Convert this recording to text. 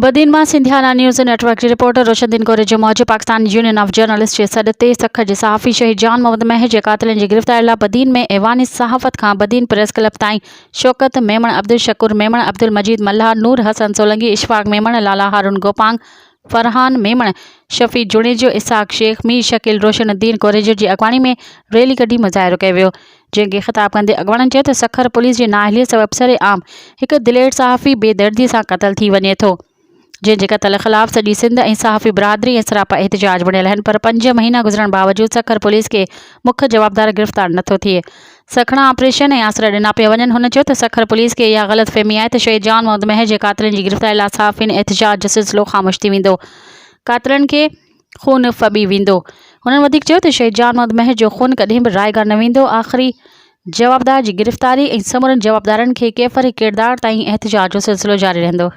بدين مان Sindhiana news net work جي reporter روشن دين ڪوريجو موجب پاڪستان يونين آف جرنلسٽ جي سڏ تي سکر جي صحافي شهيد جان محمد مهر جي قاتلن جي گرفتاري لاء بدين ۾ ايوان صحافت کان بدين پريس ڪلب تائين شوڪت ميمڻ، عبدالشڪور ميمڻ، عبدالمجيد ملاح، نور حسن سولنگي، اشفاق ميمڻ، لالا هارون گوپانگ، فرحان ميمڻ، شفيع جوڻيجو، اسحاق شيخ، مير شڪيل روشن الدين ڪوريجو جي اڳواڻي ۾ ريلي ڪڍي مظاهرو ڪيو ويو. جنهن کي خطاب ڪندي اڳواڻن چيو ته سکر پوليس جي نااهلي سبب سرعام هڪ دلير صحافي بي دردي سان قتل ٿي وڃي ٿو جنهن جي قتل خلاف سڄي سنڌ ۽ صحافي برادري ۽ سراپا احتجاج بڻيل آهن پر پنج مهينا گذرڻ باوجود سکر پوليس کي مک جوابدار گرفتار نٿو ٿئي سکڻا آپريشن ۽ آسرا ڏنا پيا وڃن هن چيو ته سکر پوليس کي اها غلط فهمي آهي ته شهيد جان محمد مهر جي قاتلن جي گرفتاري لاء صحافين احتجاج جو سلسلو خاموش ٿي ويندو قاتلن کي خون ڦٻي ويندو. هنن وڌيڪ چيو ته شهيد جان محمد مهر جو خون ڪڏهن به رائيگان نه ويندو، آخري جوابدار جي گرفتاري ۽ سمورن جوابدارن کي ڪيفر ڪردار تائين احتجاج جو سلسلو جاري رهندو.